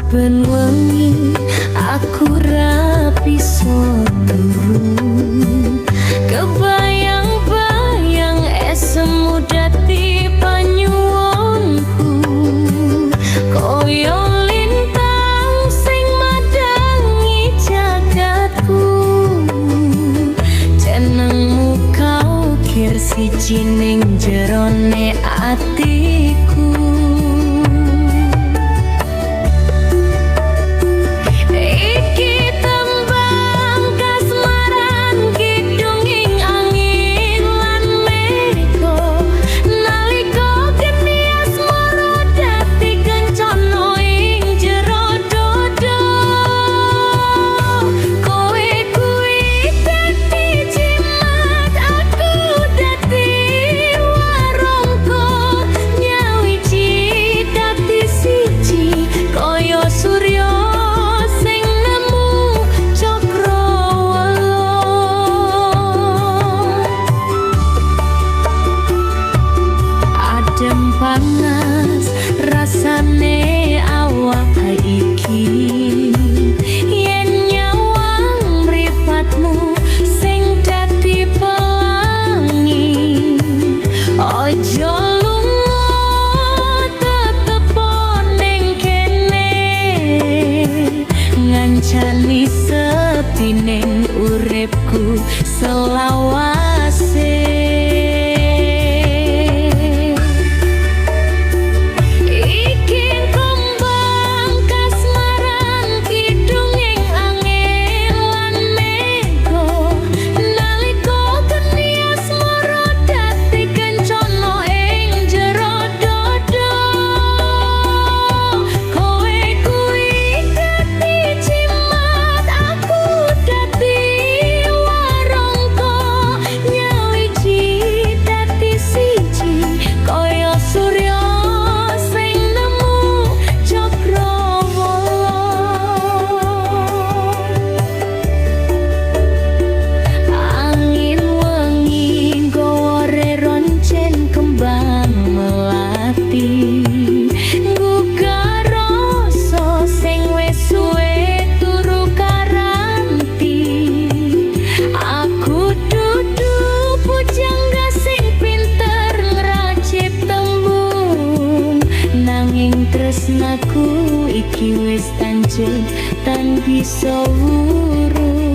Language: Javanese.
Saben wengi aku ra bisa turu, kebayang-bayang esemu dadi panyuwunku, koyo lintang sing madangi jagatku. Jenengmu kaukir siji ning jerone atiku. Iki tembang kasmaran kidung ing angin lan mega, nalika geni asmara dadi kencana ing jero dada. Kowe kuwi dadi jimat, aku dadi warangka, nyawiji dadi siji kaya surya sing nemu cakrawala. Adem panas rasane awak iki yen nyawang mripatmu sing dadi pelangi. Ojo lunga, tetep ning kene, ngancani sepi ning uripku selawase. Iki kembang kasmaran kidung ing angin lan mega, nalika geni asmara dadi kencana ing jero dada. Kowe kuwi dadi jimat, aku dadi warangka, nyawiji dadi siji kaya surya sing nemu cakrawala. Angin wengi nggawa reroncen kembang melati, nggugah rasa sing wis suwe turu karanti. Aku dudu pujangga sing pinter ngracik tembung, nanging tresnaku iki wis tancep tan bisa wurung.